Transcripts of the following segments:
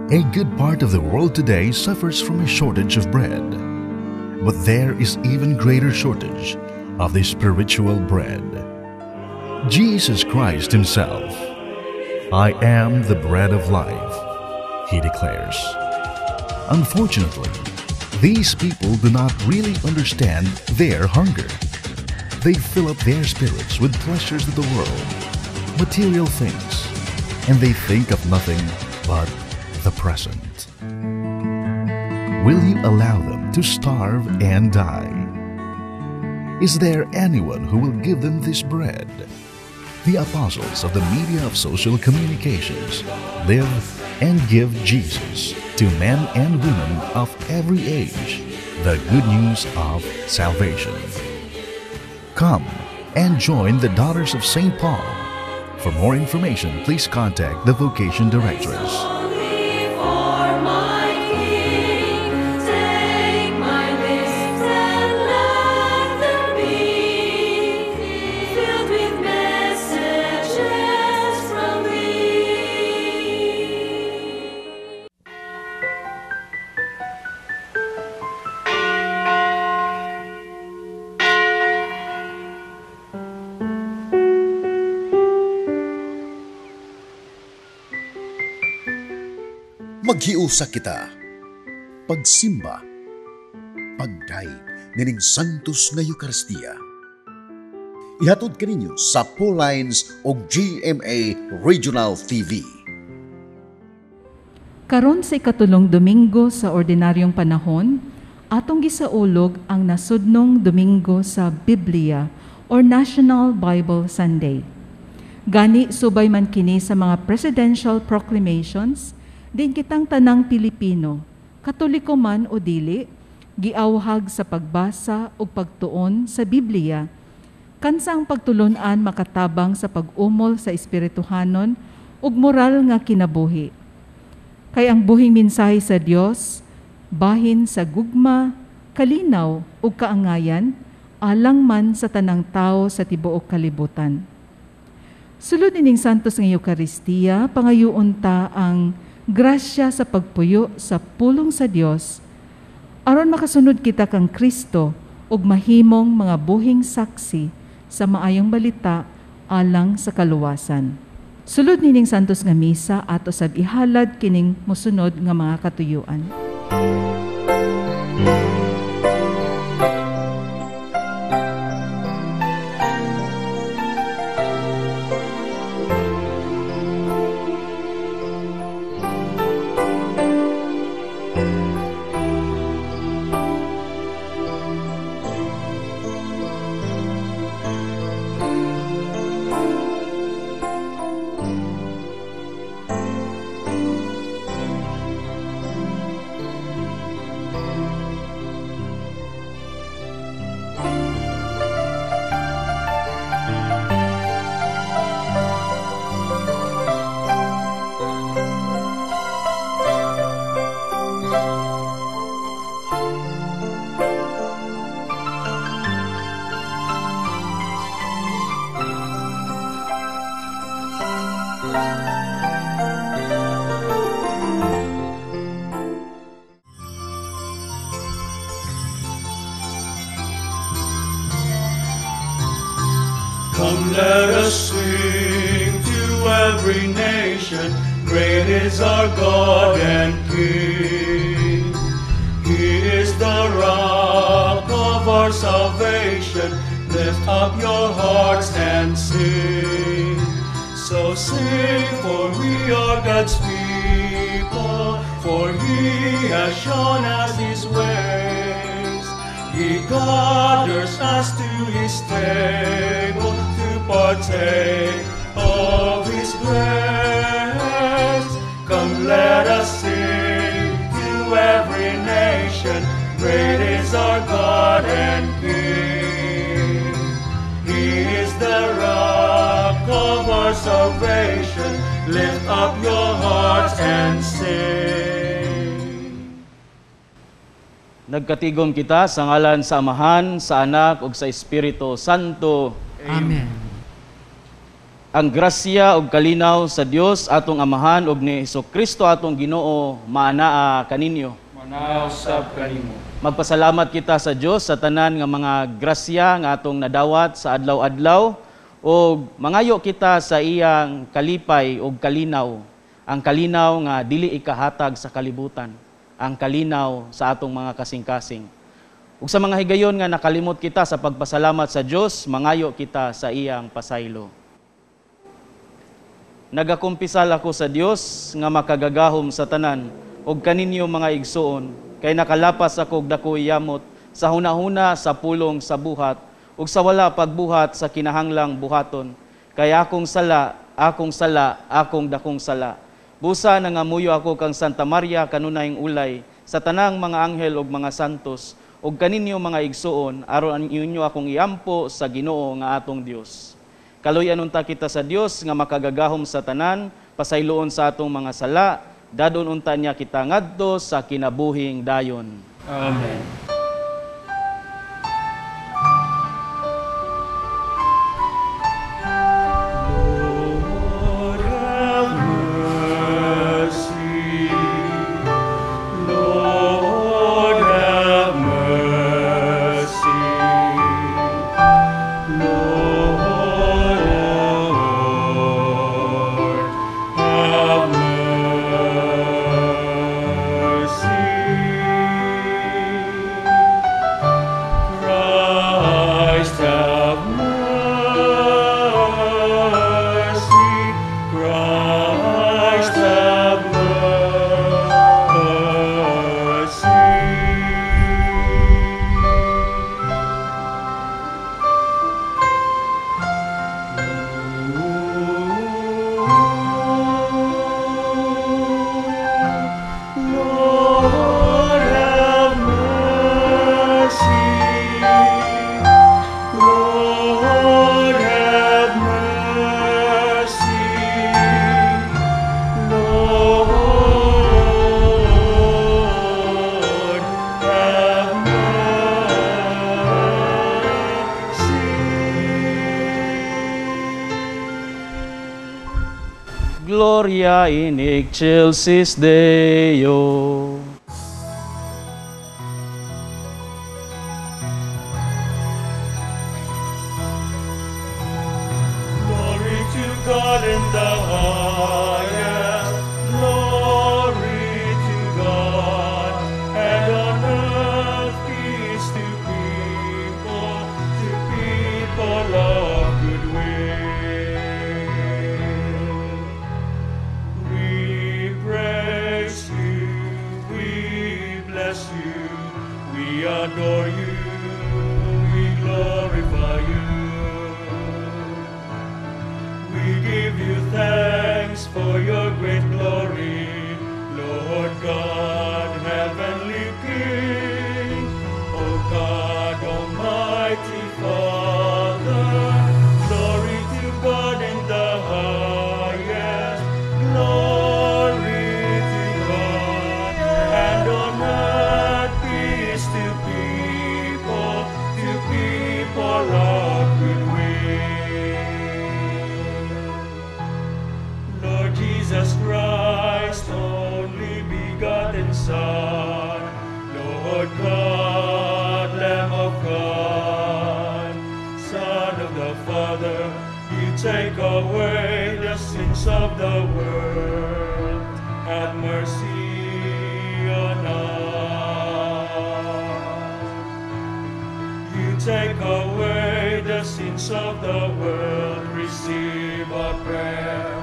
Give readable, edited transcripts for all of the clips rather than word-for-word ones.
A good part of the world today suffers from a shortage of bread. But there is even greater shortage of the spiritual bread. Jesus Christ Himself. "I am the bread of life," He declares. Unfortunately, these people do not really understand their hunger. They fill up their spirits with pleasures of the world, material things, and they think of nothing but the present. Will you allow them to starve and die? Is there anyone who will give them this bread? The apostles of the media of social communications live and give Jesus to men and women of every age, the good news of salvation. Come and join the Daughters of St. Paul. For more information, please contact the Vocation Directress. Only for my King, take my lips and let them be filled with messages from Thee. Maghiusa kita. Pagsimba, pagdayeg nining Santos nga Eucharistia. Ihatod kaninyo sa Paulines og GMA Regional TV. Karon sa ikatulong Domingo sa ordinaryong panahon, atong gisaulog ang nasudnong Domingo sa Biblia or National Bible Sunday. Gani subay man kini sa mga presidential proclamations, din kitang tanang Pilipino, Katoliko man o dili, giawhag sa pagbasa ug pagtuon sa Biblia. Kansa ang pagtulunan makatabang sa pag-umol sa espirituhanon ug moral nga kinabuhi. Kay ang buhing mensahe sa Dios, bahin sa gugma, kalinaw ug kaangayan, alang man sa tanang tao sa tibuok kalibutan. Sulod ining Santos nga Eukaristiya, pangayoon ta ang grasya sa pagpuyo sa pulong sa Dios, aron makasunod kita kang Kristo ug mahimong mga buhing saksi sa maayong balita alang sa kaluwasan. Sulod nining Santos nga Misa, ato sab ihalad kining mosunod nga mga katuyuan. Come, let us sing to every nation, great is our God and King. He is the rock of our salvation, lift up your hearts and sing. So sing, for we are God's people, for He has shown us His ways. He gathers us to His table to partake of His grace. Come, let us sing to every nation, great is our God and King. He is the rock of our salvation, lift up your hearts and sing. Nagkatigom kita sa ngalan sa Amahan, sa Anak ug sa Espiritu Santo. Amen. Ang grasya ug kalinaw sa Dios atong Amahan ug ni Hesukristo atong Ginoo maanaa kaninyo. Manaw sab kanimo. Magpasalamat kita sa Dios sa tanan nga mga grasya nga atong nadawat sa adlaw-adlaw ug mangayo kita sa iyang kalipay ug kalinaw. Ang kalinaw nga dili ikahatag sa kalibutan, ang kalinaw sa atong mga kasing-kasing. Ug sa mga higayon nga nakalimot kita sa pagpasalamat sa Dios, mangayo kita sa iyang pasaylo. Nagakumpisal ako sa Dios nga makagagahom sa tanan ug kaninyo mga igsuon, kay nakalapas ako og dakoy yamot sa hunahuna, sa pulong, sa buhat ug sa wala pagbuhat sa kinahanglang buhaton. Kay akong sala, akong sala, akong dakong sala. Busa nangamuyo ako kang Santa Maria kanunayng ulay sa tanang mga anghel ug mga santos ug kaninyo mga igsuon, aron inyo akong iampo sa Ginoo nga atong Dios. Kaluyan unta kita sa Dios nga makagagahom sa tanan, pasayloon sa atong mga sala, dadon unta niya kita ngadto sa kinabuhing dayon. Amen. Lord, have mercy. Lord, have mercy. Lord, have mercy. Christ, have mercy. Christ, have mercy. Lord, have mercy. Lord, have mercy. Lord, have mercy. Gloria in excelsis Deo. Glory to God in the highest, glory to God, and on earth peace to people of good will. We praise you, we bless you, we adore you, we glorify you. We give you thanks for your great glory, Lord God, heavenly King, O God, almighty Father. Glory to God in the highest, glory to God, and on earth peace to people of good will. Lord Jesus Christ, only begotten Son, Lord God, Lamb of God, Son of the Father, you take away the sins of the world. Have mercy on us. You take away the sins of the world, receive our prayer.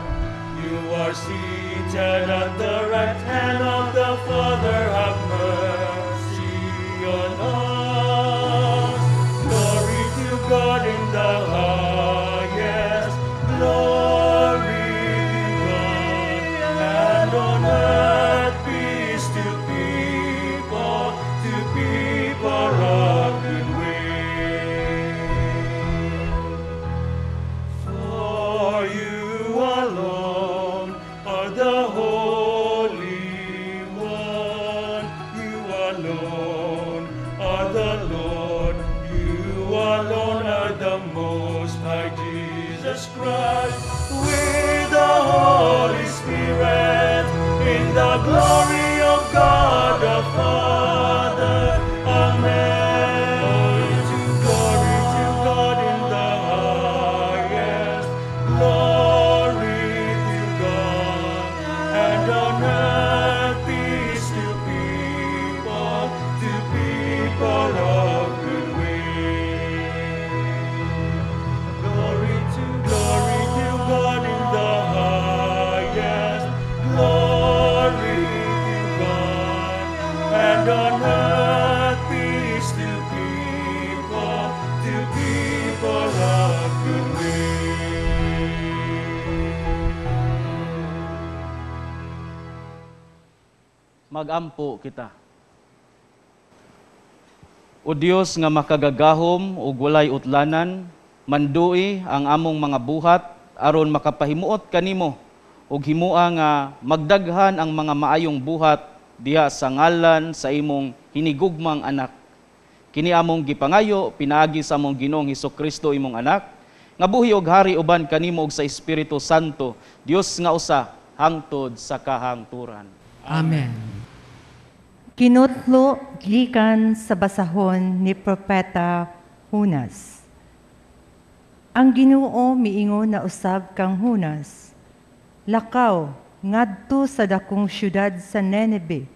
You are seated at the right hand of the Father, have mercy on us. Glory to God in the highest, glory to God, and on earth peace to people of good will. For you alone are the Holy One. Magampo kita. O Dios nga makagagahom ug walay utlanan, mandui ang among mga buhat aron makapahimuot kanimo ug himua nga magdaghan ang mga maayong buhat diha sa ngalan sa imong hinigugmang anak. Kini among gipangayo pinaagi sa among Ginoong Hesukristo imong anak, nga buhi og hari uban kanimo ug sa Espiritu Santo, Dios nga usa hangtod sa kahangturan. Amen. Kinutlo gikan sa basahon ni Propeta Junas. Ang Ginoo miingon na usab kang Junas, lakaw ngadto sa dakong syudad sa Nineve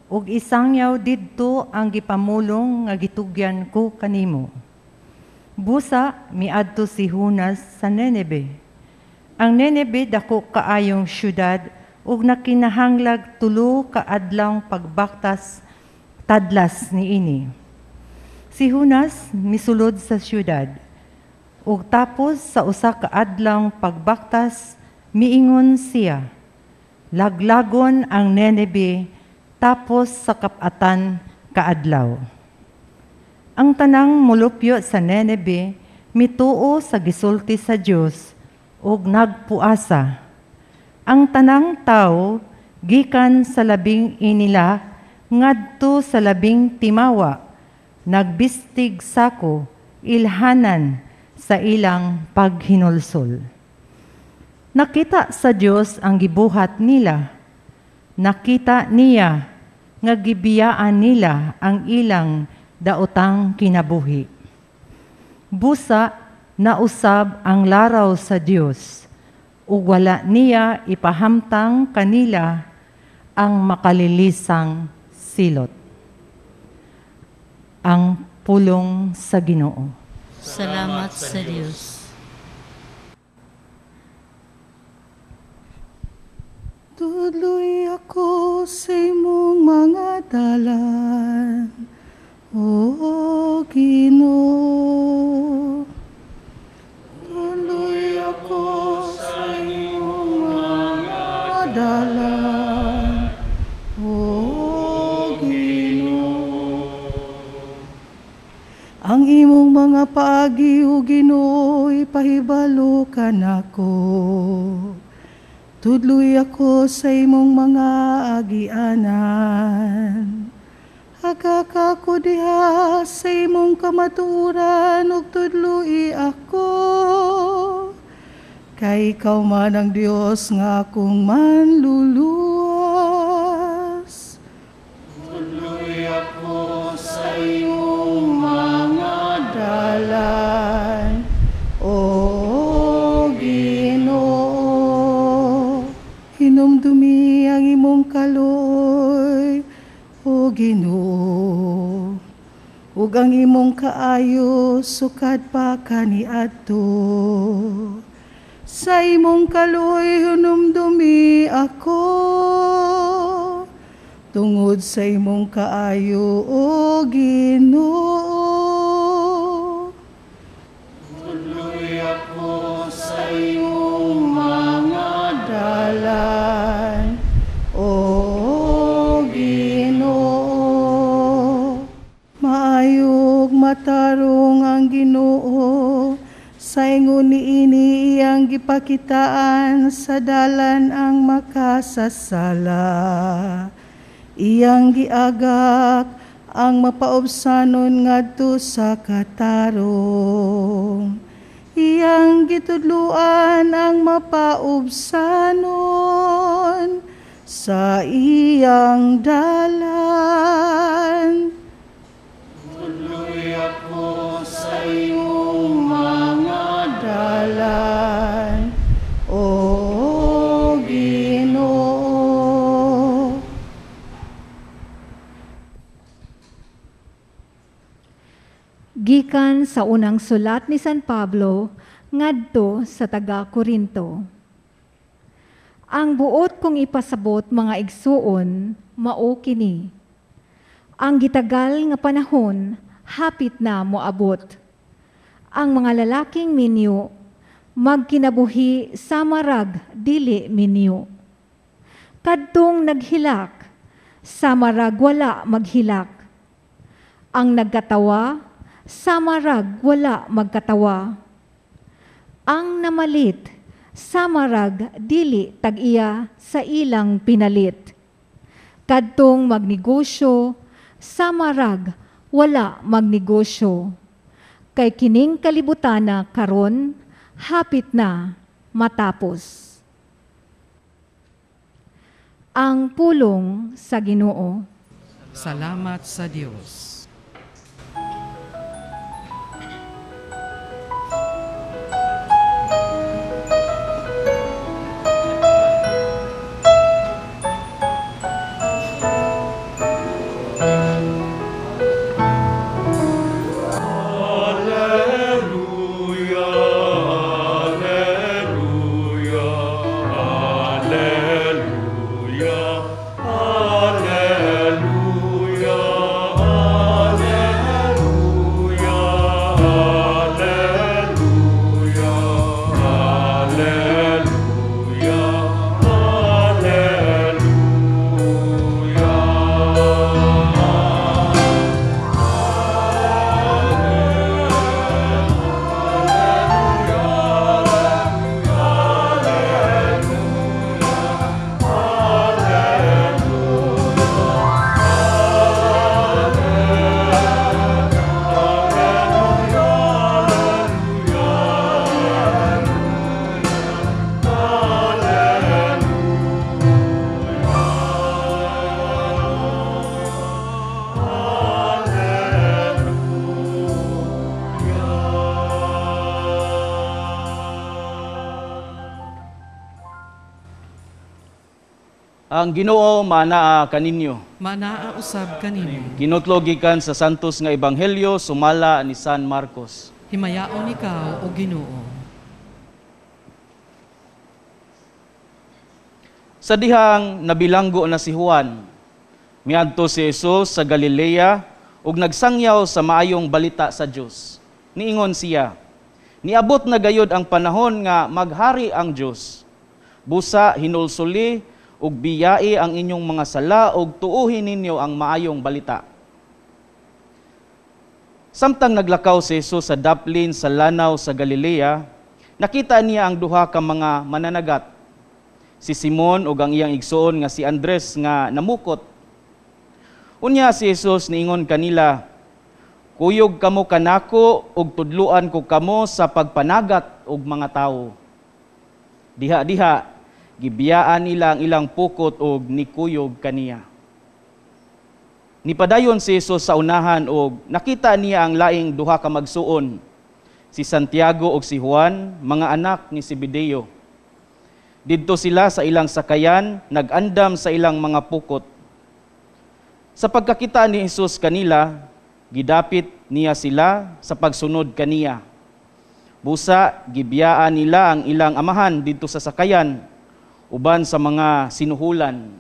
ug isangyaw didto ang gipamulong nga gitugyan ko kanimo. Busa miadto si Junas sa Nineve. Ang Nineve dako kaayong syudad ug nakinahanglag tulo ka adlawng pagbaktas tadlas niini. Si Junas misulod sa syudad ug tapos sa usa ka adlawng pagbaktas miingon siya, laglagon ang Nineve tapos sa kapatan kaadlaw. Ang tanang molupyo sa Nineve mituo sa gisulti sa Dios ug nagpuasa. Ang tanang tao gikan sa labing inila ngadto sa labing timawa, nagbistig sako ilhanan sa ilang paghinulsol. Nakita sa Dios ang gibuhat nila. Nakita niya nga gibiyaan nila ang ilang daotang kinabuhi. Busa nausab ang laraw sa Dios ug wala niya ipahamtang kanila ang makalilisang silot. Ang pulong sa Ginoo. Salamat sa Dios. Tudloy ako sa imong mga dalan, O Ginoo. Tudloy ako sa imong mga dalan, O Ginoo. Ang imong mga paagi, O Ginoo, ipahibalo kanako. Tudloy ako sa imong mga agianan. Hagaka ko diha sa imong kamatuoran ug tudloy ako. Kay ikaw man ang Dios nga akong manluluwas. Tudloy ako sa imong mga dalan, O Ginoo. Hinumdumi ang imong kaluoy, O Ginoo, ug ang imong kaayo sukad pa kaniadto. Sa imong kaluoy hinumdumi ako, tungod sa imong kaayo, O Ginoo. Tudloy ako sa imong mga dalan, O Ginoo. Maayog matarong ang Ginoo, sa ingon niini iyang gipakitaan sa dalan ang makasasala. Iyang giagak ang mapaubsanon ngadto sa katarong. Iyang gitudluan ang mapaubsanon sa iyang dalan. Tudloy ako sa iyong mga dalan, O Ginoo. Gikan sa unang sulat ni San Pablo ngadto sa taga-Korinto. Ang buot kong ipasabot mga igsuon mao kini. Ang gitagal nga panahon hapit na moabot. Ang mga lalaking minyo magkinabuhi sa marag dili minyo. Kadtong naghilak samarag wala maghilak. Ang nagkatawa, samarag wala magkatawa. Ang namalit, samarag dili tag-iya sa ilang pinalit. Kadtong magnegosyo, samarag wala magnegosyo. Kay kining kalibutana karon hapit na matapos. Ang pulong sa Ginoo. Salamat sa Dios. Ang Ginoo manaa kaninyo. Manaa usab kanimo. Ginutlo gikan sa Santos nga Ebanghelyo sumala ni San Marcos. Himayaon ikaw o Ginoo. Sa dihang nabilanggo na si Juan, miadto si Jesus sa Galilea ug nagsangyaw sa maayong balita sa Dios. Niingon siya, niabot na gayod ang panahon nga maghari ang Dios. Busa hinulsuli ug biyai ang inyong mga sala ug tuuhin ninyo ang maayong balita. Samtang naglakaw si Jesus sa daplin sa lanaw sa Galilea, nakita niya ang duha ka mga mananagat, si Simon ug ang iyang igsoon nga si Andres nga namukot. Unya si Jesus niingon kanila, kuyog kamo kanako ug tudluan ko kamo sa pagpanagat og mga tawo. Diha-diha gibiyaan nila ang ilang pukot og nikuyog kaniya. Nipadayon si Jesus sa unahan og nakita niya ang laing duha ka magsuon, si Santiago og si Juan, mga anak ni Zebedeo. Didto sila sa ilang sakayan, nagandam sa ilang mga pukot. Sa pagkakita ni Jesus kanila, gidapit niya sila sa pagsunod kaniya. Busa gibiyaan nila ang ilang amahan didto sa sakayan, uban sa mga sinuhulan,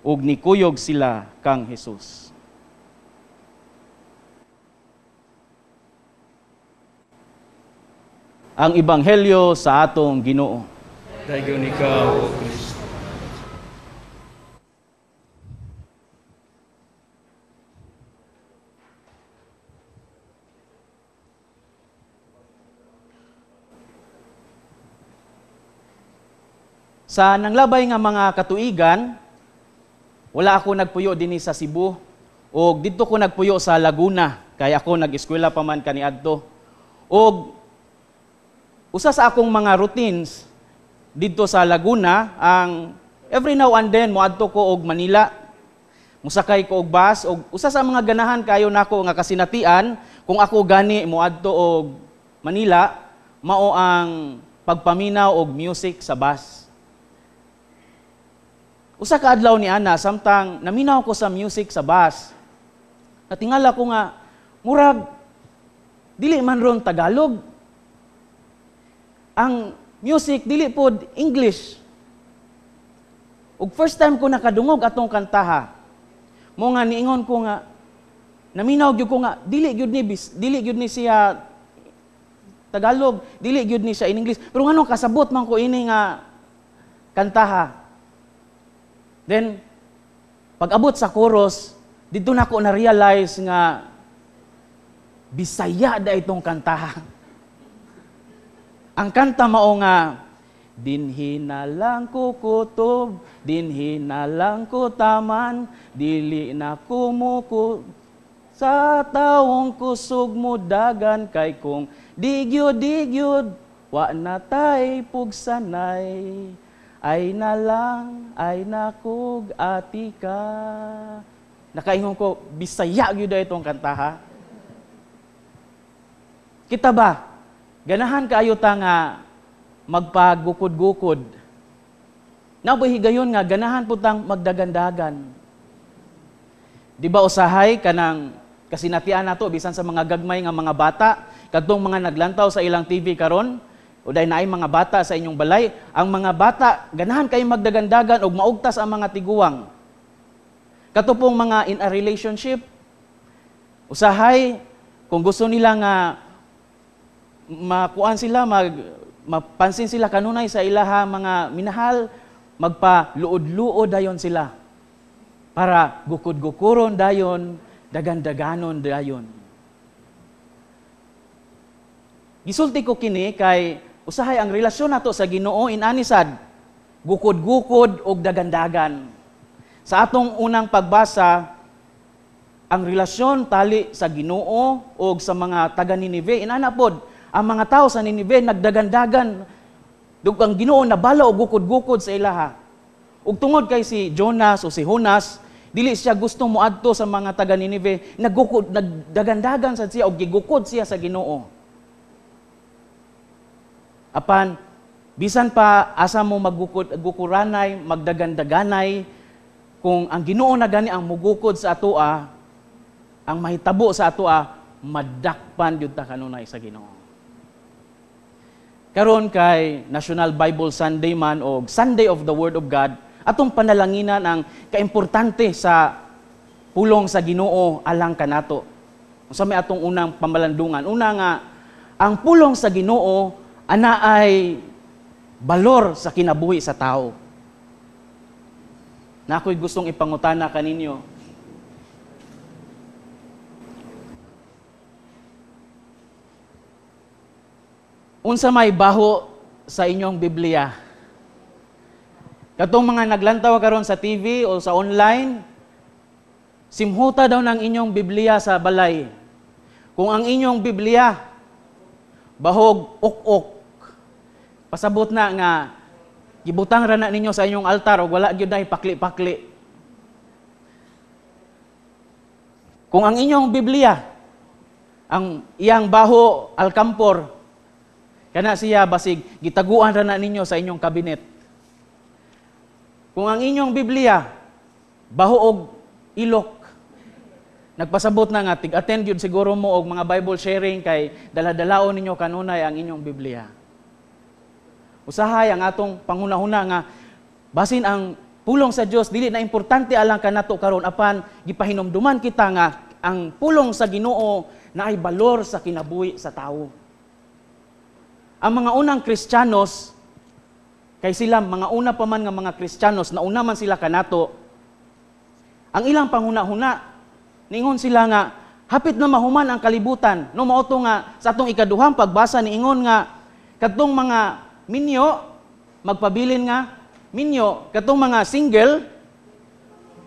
ug nikuyog sila kang Jesus. Ang Ebanghelyo sa atong Ginoo. Dayon ikaw, O Kristo. Sa nanglabay nga mga katuigan, wala ako nagpuyo dinhi sa Cebu og didto ko nagpuyo sa Laguna kay ako nag-eskwela pa man kaniadto. Og usa sa akong mga routines didto sa Laguna ang every now and then moadto ko og Manila. Musakay ko og bus og usa sa mga ganahan kayo nako nga kasinatian kung ako gani moadto og Manila mao ang pagpaminaw og music sa bus. Usa ka adlaw ni Ana, samtang naminaw ko sa music sa bus, natingala ko nga, murag, dili man ron Tagalog. Ang music, dili pod English. Ug first time ko nakadungog atong kantaha, mo nga niingon ko nga, naminaw gyud ko nga, dili gyud ni siya Tagalog, dili gyud ni siya in English. Pero nganong kasabot man ko ini nga kantaha. Then, Pag-abot sa chorus, dito na ako na-realize nga Bisaya da itong kanta. Ang kanta mao nga, dinhi na lang ko kutob, dinhi na lang ko taman, dili na kumuko sa tawong kusog mo dagan, kay kung digyod digyod, wa na tay pugsanay, ay na lang, ay nakog atika. Nakaingon ko, Bisaya gyud itong kanta ha. Kita ba, ganahan kaayo ta nga magpagukod-gukod. Naboy higayon nga ganahan pud tang magdagandagan. Di ba usahay kanang kasinatian nato bisan sa mga gagmay nga mga bata, kadtong mga naglantaw sa ilang TV karon, uday naay mga bata sa inyong balay, ang mga bata ganahan kay magdagandagan og maugtas ang mga tiguang. Kato pong mga in a relationship, usahay kung gusto nila nga makuan sila, mapansin sila kanunay sa ilaha mga minahal, magpaluod-luod dayon sila para gukod-gukuron dayon, dagandaganon dayon. Gisulti ko kini kay usahay ang relasyon nato sa Ginoo inanisad, gukod-gukod og dagandagan. Sa atong unang pagbasa, ang relasyon tali sa Ginoo og sa mga taga Nineve inana pod. Ang mga tao sa Nineve nagdagandagan, dug ang Ginoo nabala og gukod-gukod sa ilaha. Ug tungod kay si Jonas o si Jonas, dili siya gusto moadto sa mga taga Nineve, nagukod, nagdagandagan sad siya og gigukod siya sa Ginoo. Apan bisan pa asa mo maggukod, gukuranay, magdagandaganay, kung ang Ginoo na gani ang mugukod sa atoa, ang mahitabo sa atoa, madakpan gyud ta kanunay sa Ginoo. Karon kay National Bible Sunday man o Sunday of the Word of God, atong panalanginan ang kaimportante sa pulong sa Ginoo alang kanato. Unsa may atong unang pamalandungan? Una nga, ang pulong sa Ginoo ana ay balor sa kinabuhi sa tao. Na ako'y gustong ipangutana kaninyo. Unsa may baho sa inyong Biblia? Katong mga naglantaw karon sa TV o sa online, simhuta daw ng inyong Biblia sa balay. Kung ang inyong Biblia bahog ok-ok, pasabot na nga gibutang ra na ninyo sa inyong altar og wala gyud ay pakli-pakli. Kung ang inyong Biblia ang iyang baho alkampor, kana siya basig gitaguan ra na ninyo sa inyong kabinet. Kung ang inyong Biblia baho og ilok, nagpasabot na nga tig-attend gyud siguro mo og mga Bible sharing kay dala-dalaon ninyo kanunay ang inyong Biblia. Usahay ang atong panghunahuna nga basin ang pulong sa Dios dili na importante alang kanato karon, apan gipahinumduman kita nga ang pulong sa Ginoo na ay balor sa kinabuhi sa tawo. Ang mga unang Kristiyanos, kay sila mga una pa man nga mga Kristiyanos, nauna man sila kanato, ang ilang panghuna-huna, niingon sila nga hapit na mahuman ang kalibutan. No mao to nga sa atong ikaduhang pagbasa niingon nga kadtong mga minyo magpabilin nga minyo, katong mga single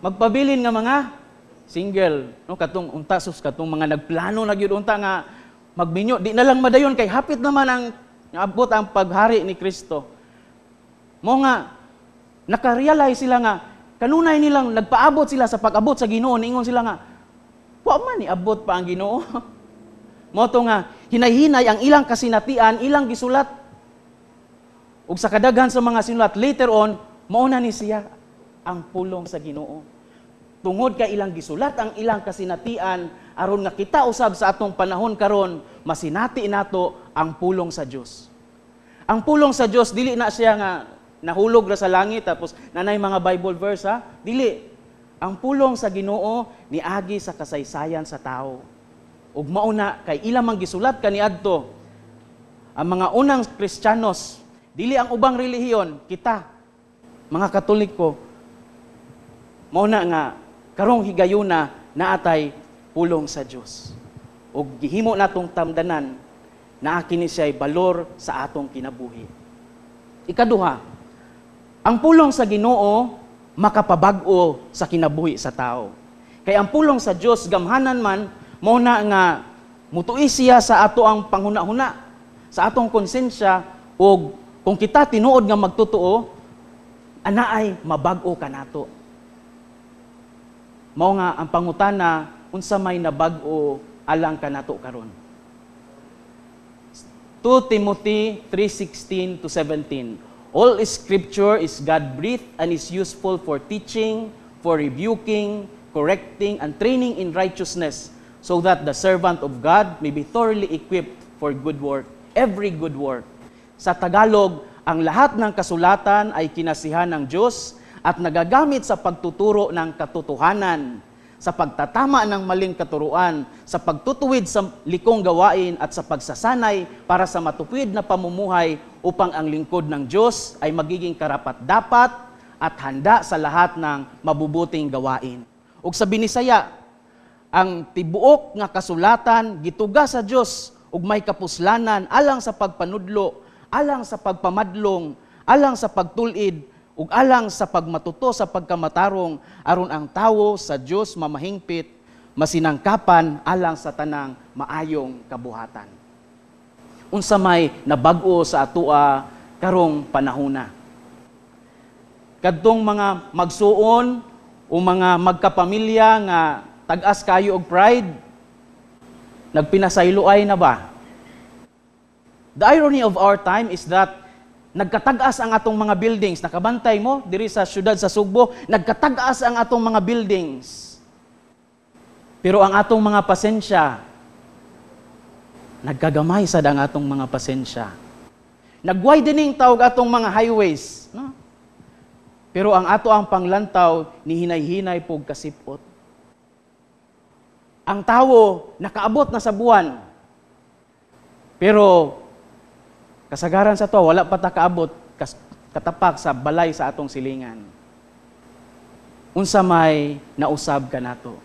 magpabilin nga mga single. No katong unta sus, katong mga nagplano na gyud unta nga magminyo, di na lang madayon kay hapit naman ang abot ang paghari ni Kristo. Mo nga nakarealize sila nga kanunay nilang nagpaabot sila sa pag-abot sa Ginoo, niingon sila nga wa man niabot pa ang Ginoo. Mo to nga hinay-hinay ang ilang kasinatian, ilang gisulat. Ug sa kadaghan sa mga sinulat later on, mao na ni siya ang pulong sa Ginoo. Tungod kay ilang gisulat ang ilang kasinatian, aron nga kita usab sa atong panahon karon masinati nato ang pulong sa Dios. Ang pulong sa Dios dili na siya nga nahulog ra sa langit tapos nanay mga Bible verse ha, dili. Ang pulong sa Ginoo niagi sa kasaysayan sa tao. Ug mao na kay ilang mang gisulat kaniadto ang mga unang Kristiyanos, dili ang ubang relihiyon, kita mga Katoliko Mao na nga karong higayuna naatay pulong sa Dios. Ug gihimo natong tamdanan naa kini siya'y balor sa atong kinabuhi. Ikaduha, ang pulong sa Ginoo makapabag-o sa kinabuhi sa tao. Kay ang pulong sa Dios gamhanan man, mao na nga mutuis siya sa ato ang panghuna-huna, sa atong konsensya, ug kung kita tinuod nga magtotoo, anaay mabag-o kanato. Mao nga ang pangutana, unsa may nabag-o alang kanato karon. 2 Timothy 3:16-17. All scripture is God-breathed and is useful for teaching, for rebuking, correcting, and training in righteousness, so that the servant of God may be thoroughly equipped for good work, every good work. Sa Tagalog, ang lahat ng kasulatan ay kinasihan ng Diyos at nagagamit sa pagtuturo ng katotohanan, sa pagtatama ng maling katuruan, sa pagtutuwid sa likong gawain at sa pagsasanay para sa matuwid na pamumuhay upang ang lingkod ng Diyos ay magiging karapat-dapat at handa sa lahat ng mabubuting gawain. Ug sa Binisaya, ang tibuok nga kasulatan gituga sa Dios ug may kapuslanan alang sa pagpanudlo, alang sa pagpamadlong, alang sa pagtulid, ug alang sa pagmatuto sa pagkamatarong, aron ang tawo sa Dios mamahingpit, masinangkapan alang sa tanang maayong kabuhatan. Unsa may nabag-o sa atoa karong panahona? Kadtong mga magsuon o mga magkapamilya nga tag-as kayo og pride, nagpinasayloay na ba? The irony of our time is that nagkatag-as ang atong mga buildings. Nakabantay mo diri sa syudad sa Sugbo, nagkatag-as ang atong mga buildings. Pero ang atong mga pasensya, nagkagamay sad ang atong mga pasensya. Nag-widening tawag atong mga highways, no? Pero ang ato ang panglantaw ni hinay-hinay pog kasipot. Ang tawo nakaabot na sa buwan. Pero kasagaran sa to, wala pa ta kaabot katapak sa balay sa atong silingan. Unsa may nausab kanato?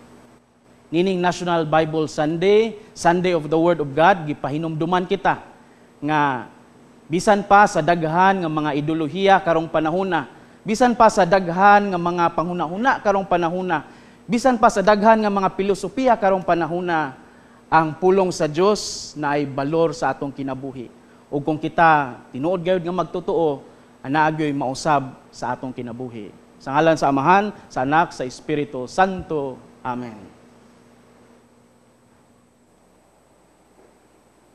Nining National Bible Sunday, Sunday of the Word of God, gipahinumduman kita nga bisan pa sa daghan nga mga ideolohiya karong panahona, bisan pa sa daghan nga mga panghuna-huna karong panahona, bisan pa sa daghan nga mga filosofiya karong panahona, ang pulong sa Dios na ay balor sa atong kinabuhi. O kung kita tinuod gayud nga magtotoo, anaa gyoy mausab sa atong kinabuhi. Sa ngalan sa Amahan, sa Anak, sa Espiritu Santo. Amen.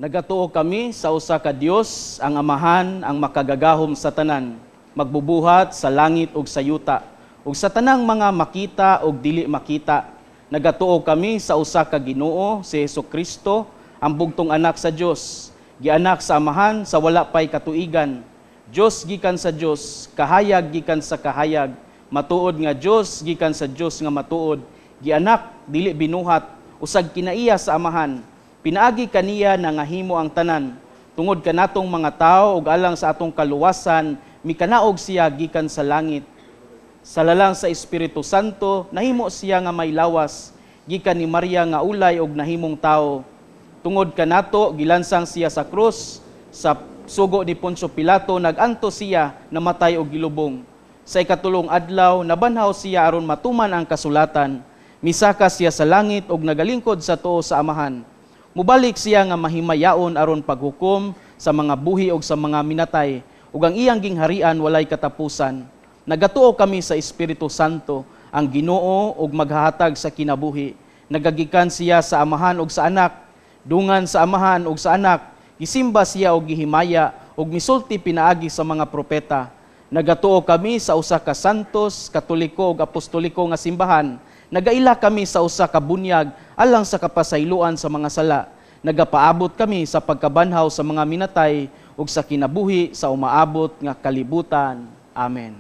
Nagatuo kami sa usa ka Dios, ang Amahan, ang makagagahom sa tanan, magbubuhat sa langit ug sa yuta, ug sa tanang mga makita ug dili makita. Nagatuo kami sa usa ka Ginoo, si Hesukristo, ang bugtong anak sa Dios, gianak sa Amahan sa wala pay katuigan. Dios gikan sa Dios, kahayag gikan sa kahayag, matuod nga Dios gikan sa Dios nga matuod, gianak dili binuhat, usag kinaiya sa Amahan. Pinaagi kaniya nangahimo ang tanan. Tungod kanatong mga tawo ug alang sa atong kaluwasan, mikanaog siya gikan sa langit. Sa lalang sa Espiritu Santo, nahimo siya nga may lawas, gikan ni Maria nga ulay og nahimong tawo. Tungod kanato, gilansang siya sa krus, sa sugo ni Poncio Pilato, naganto siya, namatay og gilubong. Sa ikatulong adlaw, nabanhaw siya aron matuman ang kasulatan. Misaka siya sa langit og nagalingkod sa tuo sa Amahan. Mubalik siya nga mahimayaon aron paghukom sa mga buhi og sa mga minatay, ug ang iyang gingharian walay katapusan. Nagatuo kami sa Espiritu Santo, ang Ginoo og maghahatag sa kinabuhi. Nagagikan siya sa Amahan og sa Anak, dungan sa Amahan og sa Anak, gisimba siya og gihimaya og misulti pinaagi sa mga propeta. Nagatuo kami sa usa ka santos, katoliko ug apostoliko nga simbahan. Nagaila kami sa usa ka bunyag alang sa kapasayloan sa mga sala. Nagapaabot kami sa pagkabanhaw sa mga minatay ug sa kinabuhi sa umaabot nga kalibutan. Amen.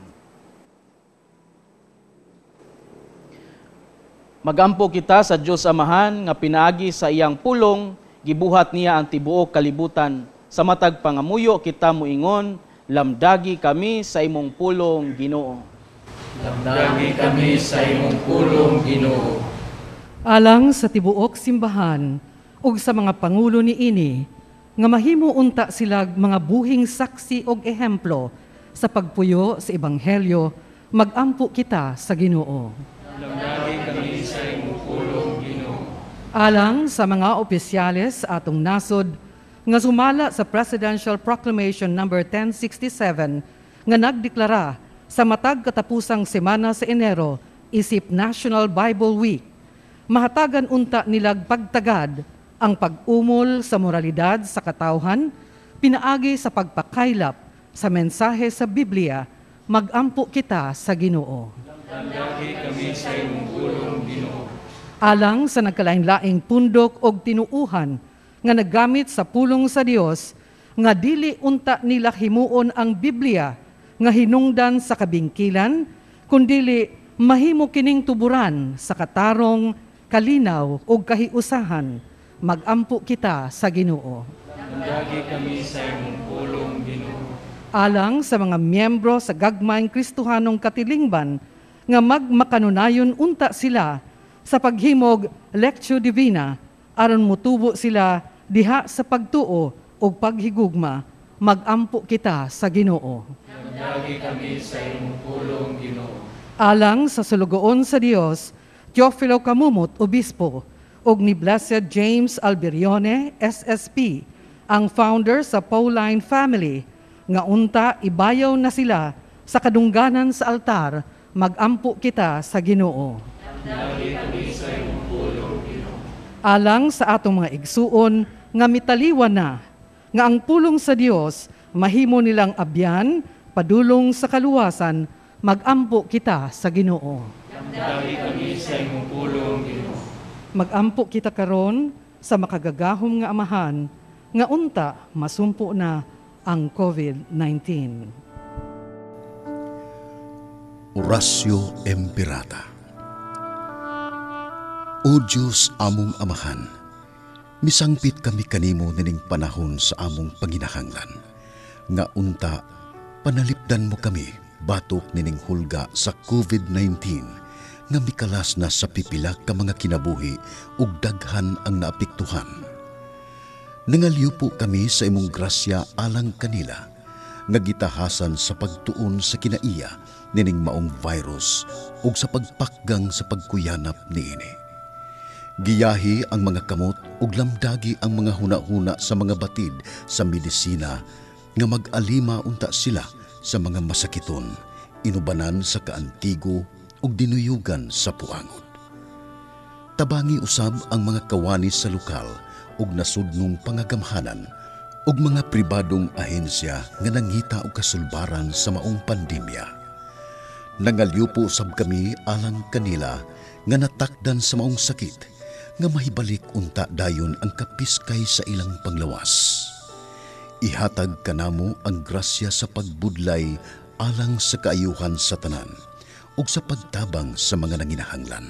Magampo kita sa Dios Amahan nga pinaagi sa iyang pulong, gibuhat niya ang tibuok kalibutan. Sa matag pangamuyo kita moingon, lamdagi kami sa imong pulong, Ginoo. Lamdagi kami sa imong pulong, Ginoo. Alang sa tibuok simbahan ug sa mga pangulo niini nga mahimo unta sila mga buhing saksi og ehemplo sa pagpuyo sa ebanghelyo, magampo kita sa Ginoo. Lamdagi kami sa imong pulong, Ginoo. Alang sa mga opisyales atong nasod nga sumala sa Presidential Proclamation number 1067 nga nagdeklara sa matag katapusang semana sa Enero isip National Bible Week, mahatagan unta nilag pagtagad ang pag-umol sa moralidad sa katawhan pinaagi sa pagpakaylap sa mensahe sa Biblia, magampo kita sa Ginoo. Lamdagi kami sa imong pulong, Ginoo. Alang sa nagkalain-laing pundok og tinuuhan nga naggamit sa pulong sa Dios nga dili unta nila himuon ang Biblia nga hinungdan sa kabingkilan, kundili mahimo kining tuburan sa katarong, kalinaw ug kahiusahan, magampo kita sa Ginoo. Lamdagi kami sa imong pulong, Ginoo. Alang sa mga miyembro sa gagmayng Kristohanong katilingban nga magmakanunayon unta sila sa paghimog Lectio Divina aron mutubo sila diha sa pagtuo ug paghigugma, magampo kita sa Ginoo. Lamdagi kami sa imong pulong, Ginoo. Alang sa sulugoon sa Dios, Teofilo Camumot, Obispo, ug ni Blessed James Alberione, SSP, ang founder sa Pauline Family, nga unta ibayaw na sila sa kadungganan sa altar, magampo kita sa Ginoo. Lamdagi kami sa imong pulong, Ginoo. Alang sa atong mga igsuon nga mitaliwan na, nga ang pulong sa Dios mahimo nilang abyan padulong sa kaluwasan, magampo kita sa Ginoo. Lamdagi kami sa imong pulong, Ginoo. Magampo kita karon sa makagagahom nga Amahan nga unta masumpo na ang COVID-19. Oratio Imperata. O Diyos among Amahan, misangpit kami kanimo nining panahon sa among panginahanglan, nga unta panalipdan mo kami batok nining hulga sa COVID-19 nga mikalas na sa pipila ka mga kinabuhi ug daghan ang naapektuhan. Nangalyupo kami sa imong grasya alang kanila, nga gitahasan sa pagtuon sa kinaiya nining maong virus ug sa pagpakgang sa pagkuyanap niini. Giyahi ang mga kamot ug lamdagi ang mga hunahuna sa mga batid sa medisina nga mag-alima unta sila sa mga masakiton, inubanan sa kaantigo ug dinuyugan sa puangod. Tabangi usab ang mga kawani sa lokal ug nasudnong pangagamhanan ug mga pribadong ahensya nga nangita og kasulbaran sa maong pandemya. Nangalyupo usab kami alang kanila nga natakdan sa maong sakit nga mahibalik unta dayon ang kapiskay sa ilang panglawas. Ihatag kanamo ang grasya sa pagbudlay alang sa kaayuhan sa tanan ug sa pagtabang sa mga nanginahanglan.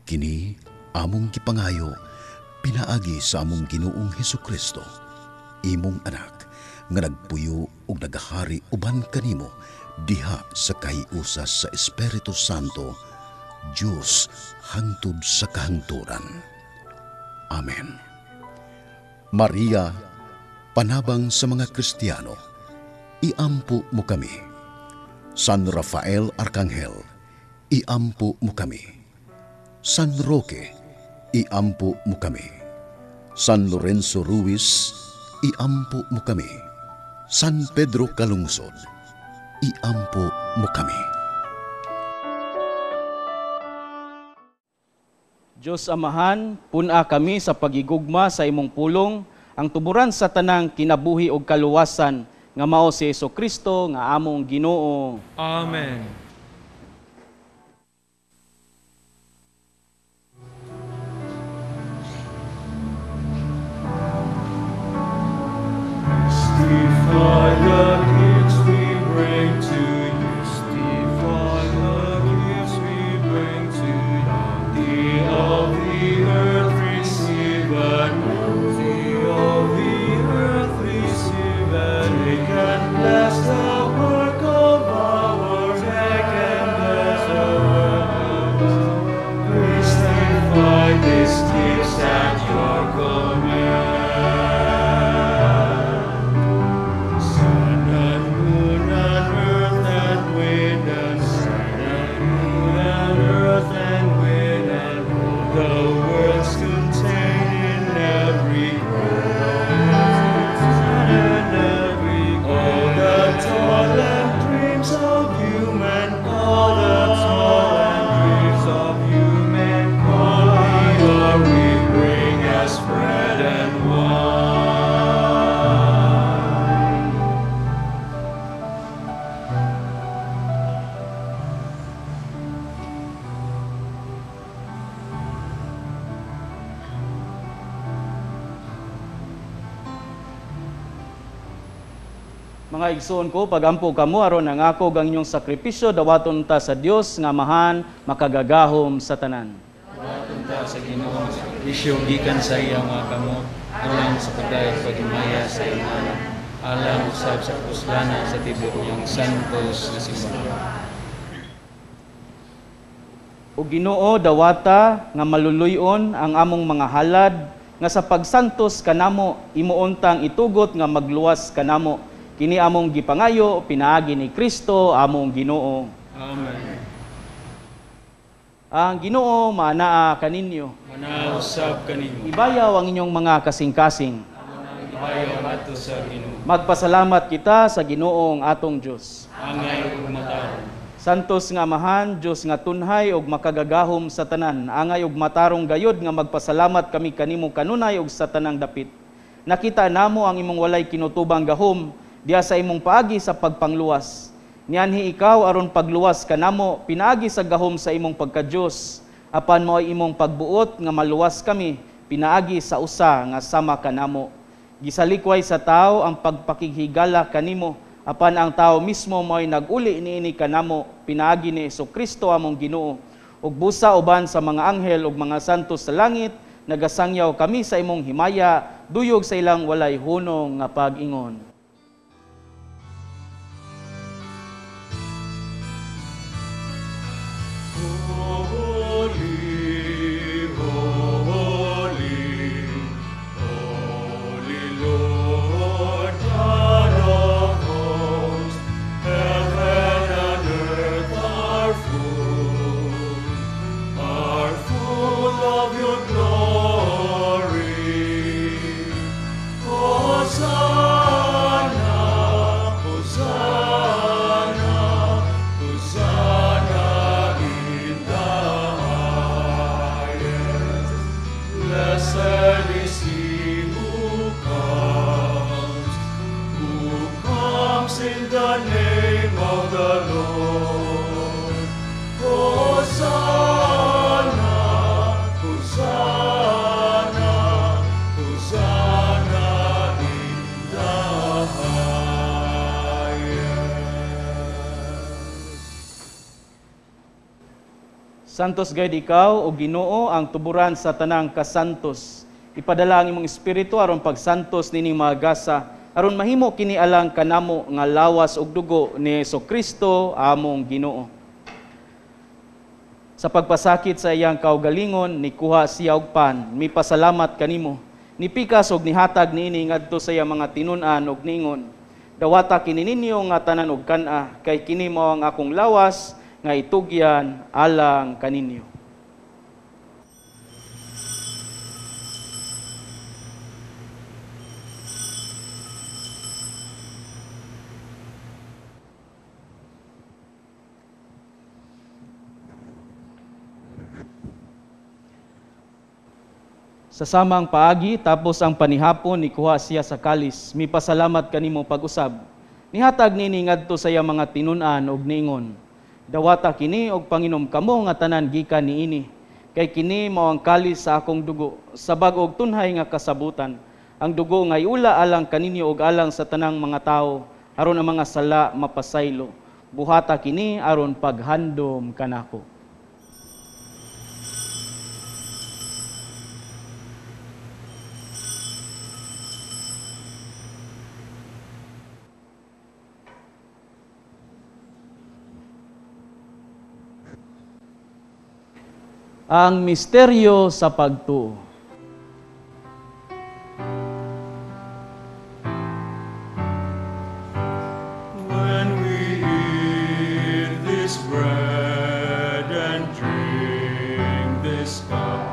Kini among gipangayo pinaagi sa among Ginoong Hesukristo, imong anak, nga nagpuyo ug nagahari uban kanimo diha sa kahiusa sa Espiritu Santo, Dios hangtod sa kahangturan. Amen. Maria, panabang sa mga Kristiyano, iampo mo kami. San Rafael Arkanghel, iampo mo kami. San Roque, iampo mo kami. San Lorenzo Ruiz, iampo mo kami. San Pedro Calungsod, iampo mo kami. Diyos Amahan, pun-a kami sa pagigugma sa imong pulong, ang tuburan sa tanang kinabuhi og kaluwasan, nga mao si Hesukristo nga among Ginoo. Amen. Mystify the gifts we bring to you. Mystify the gifts we bring to you. Bounty of the earth, receive and bounty of the earth, receive and take and bless the work of our. Take Mga igsoon ko, pagampo kamo aron nangako ang inyong sakripisyo, dawaton ta sa Dios nga Amahan makagagahom sa tanan. Dawaton ta sa Ginoo ang sakripisyo gikan sa iyang mga kamot, alang sa pagdayeg paghimaya sa iyang ngalan, alang usab sa kapuslanan sa tibuok niyang santos nga simbahan. O Ginoo, dawata nga maluluy-on ang among mga halad nga sa pagsantos kanamo imuuntang itugot nga magluwas kanamo. Kini among gipangayo pinaagi ni Kristo among Ginoo. Amen. Ang Ginoo maanaa kaninyo. Manaa usab kanimo. Ibayaw ang inyong mga kasing-kasing. Ibayaw ato sa Ginoo. Magpasalamat kita sa Ginoong atong Dios. Angay ug matarong. Santos nga Amahan, Dios nga tunhay ug makagagahom sa tanan, angay ug matarong gayod nga magpasalamat kami kanimo kanunay ug sa tanang dapit. Nakita namo ang imong walay kinutubang gahom diha sa imong paagi sa pagpangluwas. Nianhi ikaw aron pagluwas kanamo pinaagi sa gahom sa imong pagka-Dios. Apan mao'y imong pagbuot nga maluwas kami pinaagi sa usa nga sama kanamo. Gisalikway sa tao ang pagpakighigala kanimo, apan ang tao mismo mao'y nag-uli niini kanamo pinaagi ni Hesukristo among Ginoo. Ug busa uban sa mga anghel ug mga santos sa langit, nagasangyaw kami sa imong himaya, duyog sa ilang walay hunong nga pag-ingon. Holy, holy, holy Lord God of hosts, heaven and earth are full of your glory. Hosanna, Hosanna, Hosanna in the highest. Blessed is he who comes in the name of the Lord. Hosanna, Hosanna, Hosanna in the highest. Santos gayud ikaw o Ginoo ang tuburan sa tanang kasantos. Ipadala ang imong espiritu aron pagsantos nining mga gasa, aron mahimo kini alang kanamo nga lawas ug dugo ni Hesukristo among Ginoo. Sa pagpasakit sa iyang kaugalingon, nikuha siya og pan, mipasalamat kanimo, nipikas og nihatag niini ngadto sa iyang mga tinun-an og niingon, dawata kini ninyo nga tanan og kan-a, kay kini mao ang akong lawas nga itugyan alang kaninyo. Sa samang paagi, tapos ang panihapon, nikuha siya sa kalis, mipasalamat kanimo pag-usab. Nihatag nini ngadto sa iyang mga tinun-an og niingon, dawata kini og panginom kamo nga tanan gikan niini, kay kini mao ang kalis sa akong dugo, sa bag-ong tunhay nga kasabutan. Ang dugo nga iula alang kaninyo og alang sa tanang mga tawo, aron ang mga sala mapasaylo. Buhata kini aron paghandom kanako. Ang misteryo sa pagtuo. When we eat this bread and drink this cup,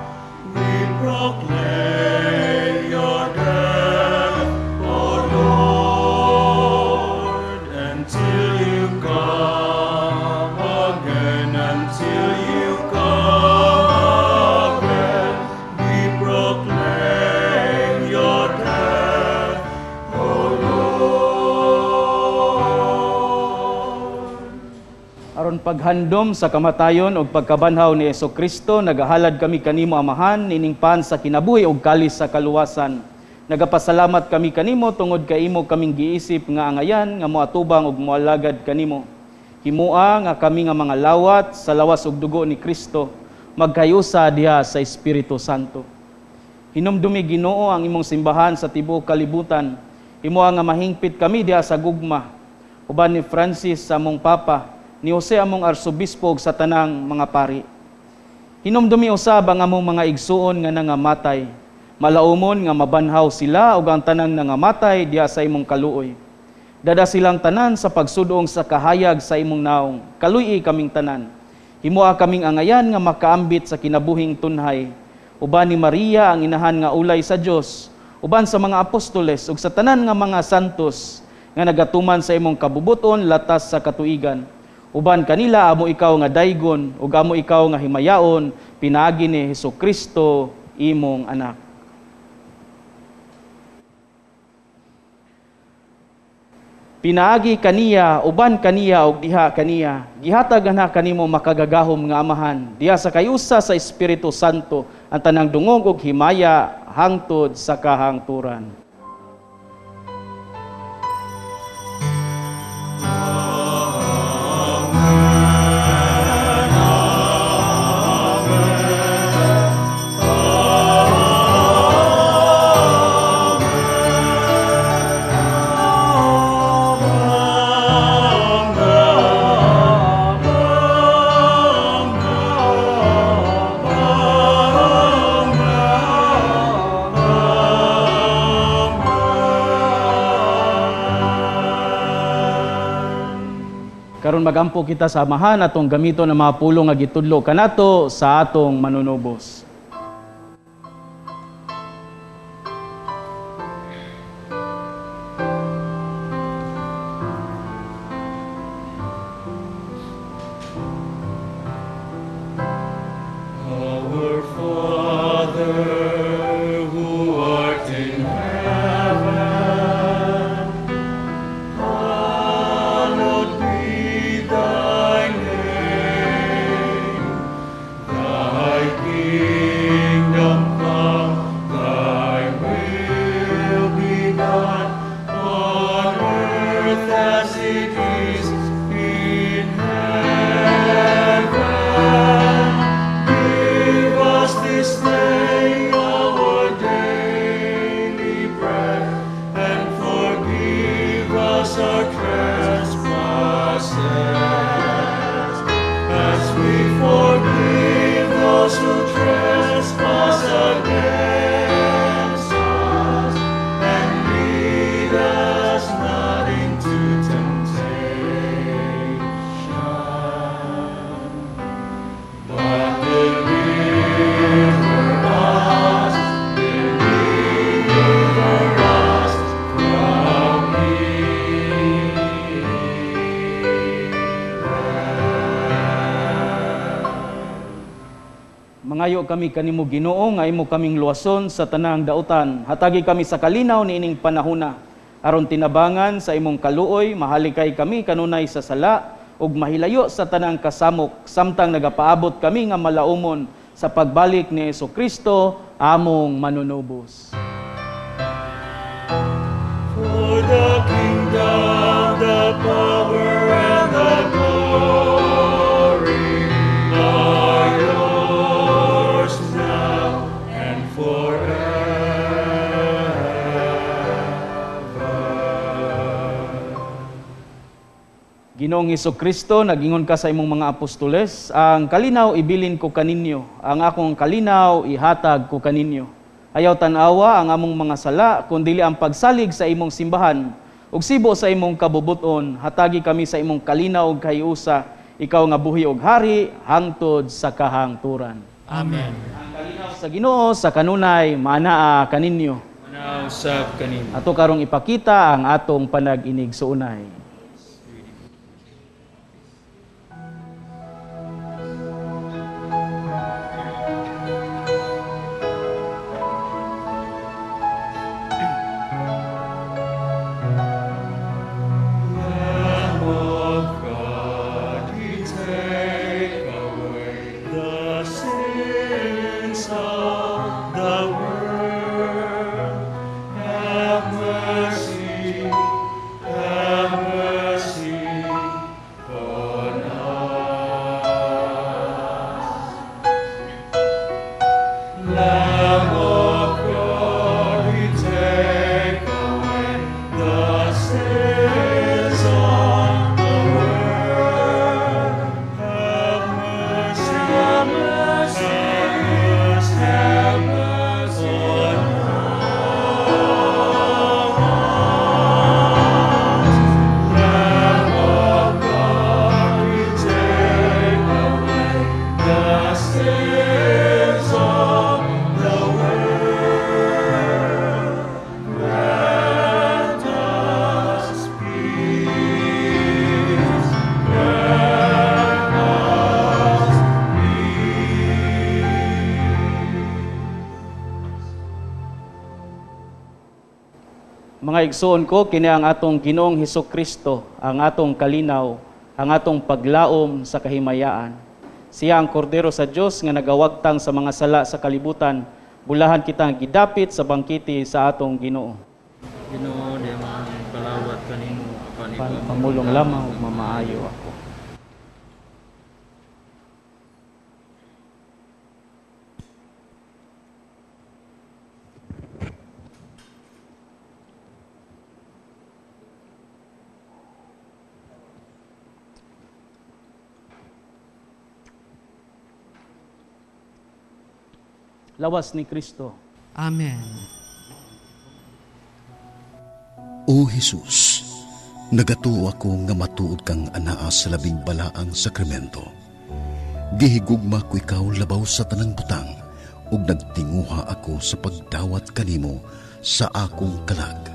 we proclaim your death, O Lord, until you come again, until you come again, we proclaim your death, O Lord. Aron paghandom sa kamatayon ug pagkabanhaw ni Hesukristo, nagahalad kami kanimo Amahan nining pan sa kinabuhi ug kalis sa kaluwasan. Nagapasalamat kami kanimo tungod kay imo kaming giisip nga angayan nga moatubang ug moalagad kanimo. Himua nga kami nga mga lawat sa lawas ug dugo ni Kristo magkayusa diha sa Espiritu Santo. Hinumdumi Ginoo ang imong simbahan sa tibuok kalibutan. Himua nga mahingpit kami diha sa gugma. Uban ni Francis sa among Papa, ni Jose among Arsobispo ug sa tanang mga pari. Hinumdumi usab ang among mga igsuon nga nangamatay. Malaumon nga mabanhaw sila ug ang tanang nangamatay diha sa imong kaluoy. Dada silang tanan sa pagsudong sa kahayag sa imong naong. Kaluy-i kaming tanan. Himua kaming angayan nga makaambit sa kinabuhing tunhay. Uban ni Maria ang inahan nga ulay sa Dios, uban sa mga apostoles ug sa tanan nga mga santos nga nagatuman sa imong kabubuton latas sa katuigan. Uban kanila amo ikaw nga daygon ug amo ikaw nga himayaon pinaagi ni Hesukristo imong anak. Pinaagi kaniya, uban kaniya ug diha kaniya, gihatag na kanimo makagagahom nga amahan, diha sa kayusa sa Espiritu Santo ang tanang dungog ug himaya hangtod sa kahangturan. Karon magampo kita sa Amahan atong gamiton ang mga pulong nga gitudlo kanato sa atong manunubos. Our Father, who art in heaven, hallowed be thy name. Thy kingdom come, thy will be done on earth as it is in heaven. Give us this day our daily bread, and forgive us our trespasses, as we forgive those who trespass against us. And lead us not into temptation, but deliver us from evil. Mangayo kami kanimo Ginoo nga imo kaming luwason sa tanang dautan. Hatagi kami sa kalinaw niining panahona aron tinabangan sa imong kaluoy mahalikay kami kanunay sa sala ug mahilayo sa tanang kasamok samtang nagapaabot kami nga malaumon sa pagbalik ni Hesukristo among manunubos. For the kingdom, the power, and the glory are yours now and forever. Ginoong Hesukristo, nagingon ka sa imong mga apostoles, ang kalinaw ibilin ko kaninyo, ang akong kalinaw ihatag ko kaninyo. Ayaw tan-awa ang among mga sala, kundili ang pagsalig sa imong simbahan, ug sibo sa imong kabubuton, hatagi kami sa imong kalinaw ug kahiusa, ikaw nga buhi og hari, hangtod sa kahangturan. Amen. Ang kalinaw sa Ginoo sa kanunay manaa kaninyo. Manaa usab kaninyo. Ato karong ipakita ang atong panag-inig suunay. Lamb of God, you take away the sins of the world. Mga igsoon ko, kini ang atong Ginoong Hesukristo, ang atong kalinaw, ang atong paglaom sa kahimayaan. Siya ang kordero sa Dios nga nagawagtang sa mga sala sa kalibutan. Bulahan kitang gidapit sa bangkiti sa atong Ginoo. Ginoo, di man palawat kanimo apan Pamulong lamang ug mamaayo ako. Lawas ni Kristo. Amen. O Jesus, nagatuo ako nga matuod kang anaa sa labing balaang sakramento. Gihigugma ko ikaw labaw sa tanang butang ug nagtinguha ako sa pagdawat kanimo sa akong kalag.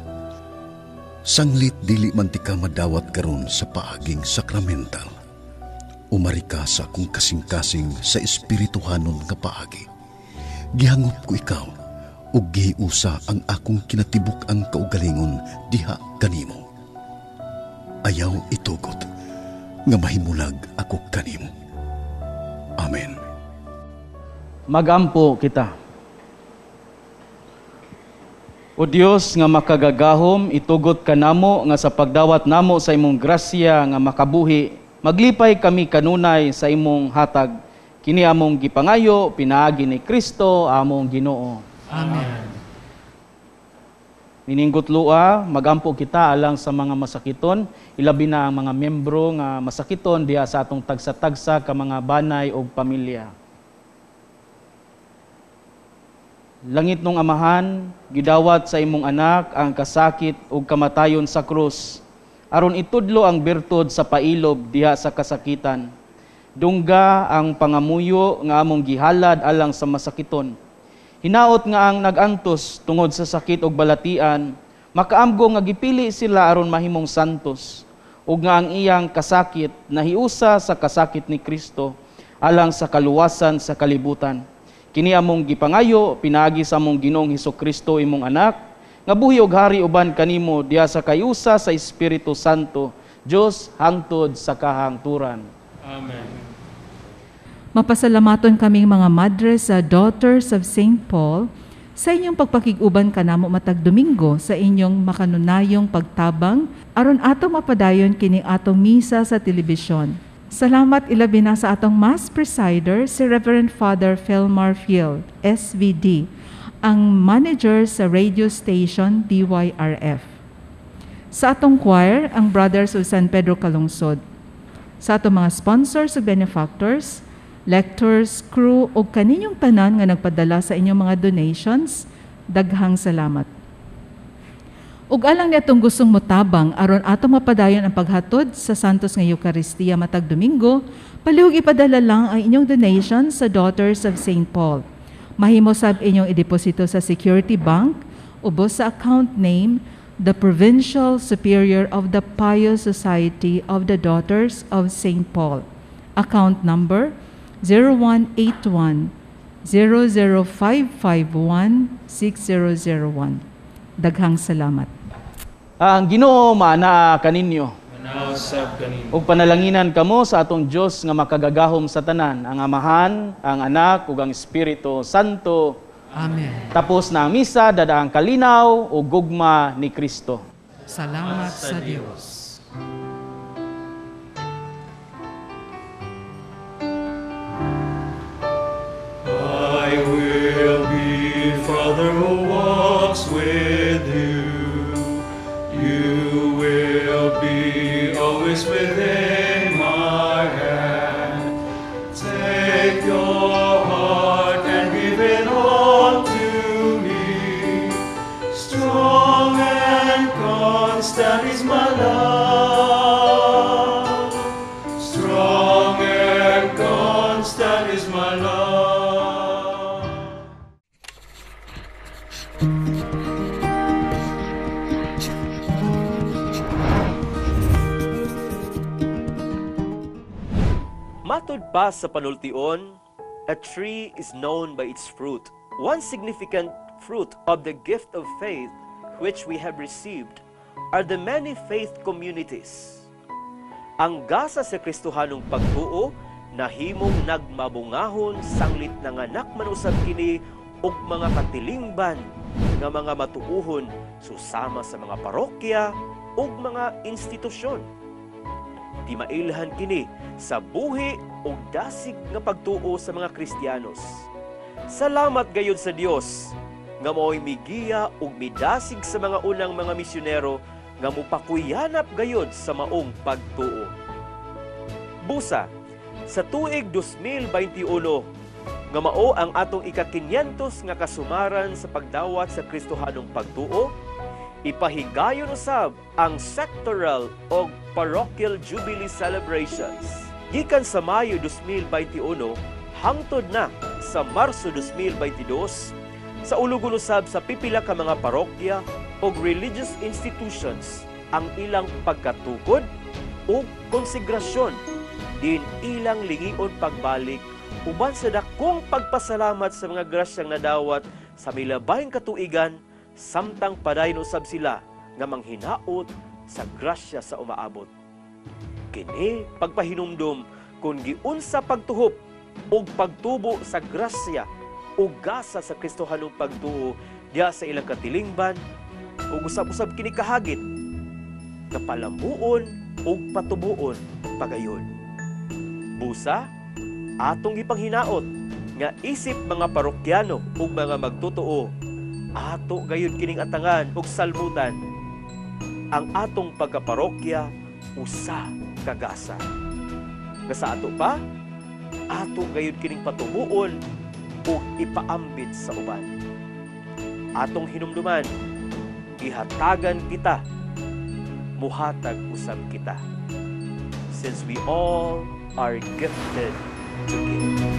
Sanglit dili man ti ka madawat karon sa paaging sakramental. Umari ka sa akong kasing-kasing sa espirituhanon nga paagi. Gihangop ko ikaw ug gihiusa ang akong kinatibuk-ang kaugalingon diha kanimo. Ayaw itugot nga mahimulag ako kanimo. Amen. Magampo kita. O Dios nga makagagahom, itugot kanamo nga sa pagdawat namo sa imong grasya nga makabuhi, maglipay kami kanunay sa imong hatag. Kini among gipangayo, pinaagi ni Kristo among Ginoo. Amen. Nininggot lua, magampo kita alang sa mga masakiton, ilabi na ang mga membro nga masakiton diha sa atong tagsa-tagsa ka mga banay o pamilya. Langit nung Amahan, gidawat sa imong anak ang kasakit ug kamatayon sa krus, aron itudlo ang birtud sa pailob diha sa kasakitan. Dungga ang pangamuyo nga among gihalad alang sa masakiton. Hinaot nga ang nagantos tungod sa sakit ug balatian, makaamgo nga gipili sila aron mahimong santos, ug nga ang iyang kasakit nahiusa sa kasakit ni Kristo alang sa kaluwasan sa kalibutan. Kini among gipangayo pinaagi sa among Ginoong Hesukristo imong anak, nga buhi og hari uban kanimo diha sa kayusa sa Espiritu Santo, Dios hangtod sa kahangturan. Amen. Mapasalamaton kaming mga madre sa Daughters of St. Paul sa inyong pagpakig-uban kanamo matag Domingo sa inyong makanunayong pagtabang aron atong mapadayon kining atong misa sa telebisyon. Salamat ilabi na sa atong Mass Presider si Reverend Father Felmar Field, SVD, ang manager sa radio station DYRF. Sa atong choir, ang Brothers of San Pedro Calungsod. Sa atong mga sponsors ug benefactors, lectors, crew, o kaninyong tanan nga nagpadala sa inyong mga donations, daghang salamat. Ug alang niatong gustong motabang aron atong mapadayon ang paghatod sa Santos nga Eucharistia matag Domingo, palihog ipadala lang ang inyong donation sa Daughters of St. Paul. Mahimo sab inyong ideposito sa Security Bank ubos sa account name the Provincial Superior of the Pious Society of the Daughters of St. Paul. Account number 0181 00551 6001. Daghang salamat. Ang Ginoo maanaa kaninyo. Manausab kanimo. Ug panalanginan kamo sa atong Dios nga makagagahom sa tanan, ang Amahan, ang Anak ug ang Espiritu Santo. Amen. Tapos na ang misa, dada ang kalinaw ug gugma ni Kristo. Salamat sa Dios. I will be Father who walks with you. You will be always within my hand. Take your heart and give it all to me. Strong and constant is my love. Strong and constant is my love. Matud pa sa panultion, a tree is known by its fruit. One significant fruit of the gift of faith which we have received are the many faith communities. Ang gasa sa Kristohanong pagtuo nahimong nagmabungahon sanglit nanganak man usab kini og mga katilingban nga mga matuohon susama sa mga parokya ug mga institusyon. Di mailhan kini sa buhi ug dasig nga pagtuo sa mga Kristiyanos. Salamat gayud sa Dios nga mao'y migiya ug midasig sa mga unang mga misyonero nga mopakuyanap gayud sa maong pagtuo. Busa, sa tuig 2021, nga mao ang atong ika-500 nga kasumaran sa pagdawat sa Kristohanong pagtuo, ipahigayon usab ang sectoral o parochial jubilee celebrations. Gikan sa Mayo 2021 hangtod na sa Marso 2022, sa ulugon usab sa pipila ka mga parokya o religious institutions ang ilang pagkatukod o konsegrasyon din ilang lingion pagbalik uban sa dakong pagpasalamat sa mga grasyang nadawat sa milabayng katuigan, samtang padayon usab sila nga manghinaot sa grasya sa umaabot. Kini pagpahinumdum kung giunsa pagtuhop ug pagtubo sa grasya ug gasa sa Kristohanong pagtuo diha sa ilang katilingban, ug usab-usab kini kahagit nga palambuon ug patubuon pagayon. Busa, atong gipanghinaot nga isip mga parokyano ug mga magtotoo, ato gayud kining atangan ug salmutan ang atong pagkaparokya usa ka gasa. Nga sa ato pa, ato gayud kining patubuon ug ipaambit sa uban. Atong hinumduman, gihatagan kita, muhatag usab kita. Since we all are gifted to give.